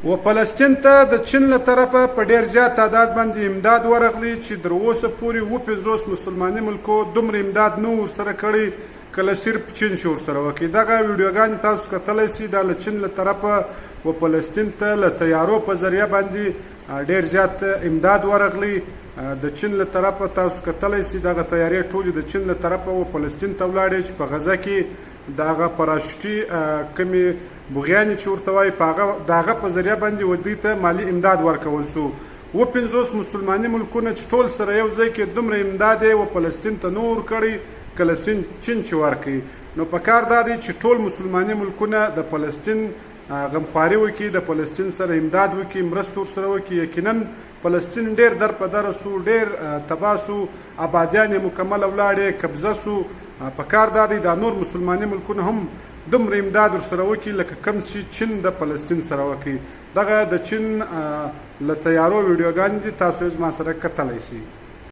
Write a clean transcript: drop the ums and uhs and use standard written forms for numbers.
و فلسطین ته د چین له طرفه په ډیر زیات تعداد باندې امداد ورغلی چې در اوسه پورې 57 مسلماني ملکو دومره امداد نه ورسره کړی کله صرف چین چې ورسره وکړي. دغه ویډیوګانې تاسو کتلی شئ، دا له چین له طرفه و فلسطین ته له طیارو په ذریعه باندې ډیر زیات امداد ورغلی. د چین له طرفه تاسو کتلی شئ، دغه طیارې ټولې د چین له طرفه و فلسطین ته ولاړې چې په غزه کې د هغه پراشوټي کومې بغیانې چې ورته وایي، په هغه د هغه په ذریعه باندې و دوی ته مالي امداد ورکول شو. 57 مسلماني ملکونه چې ټول سره یو ځای کې دومره امداد یې و فلسطین ته نه ورکړی کله چین چې ورکړي. نو په کار دا دی چې ټول مسلماني ملکونه د فلسطین غمخواري وکړي، د فلسطین سره امداد وکړي، مرسته ورسره وکړي. یقینا فلسطین ډېر در په در سو، ډېر تباه سو، آبادیان یې مکمله ولاړې، قبضه سو. په کار دا دی دا نور مسلماني ملکونه هم دومره امداد ورسره وکړي لکه کوم چې چین د فلسطین سره وکړي. دغه د چین له طیارو ویډیوګانې دي، تاسو یې زما سره کتلی شئ.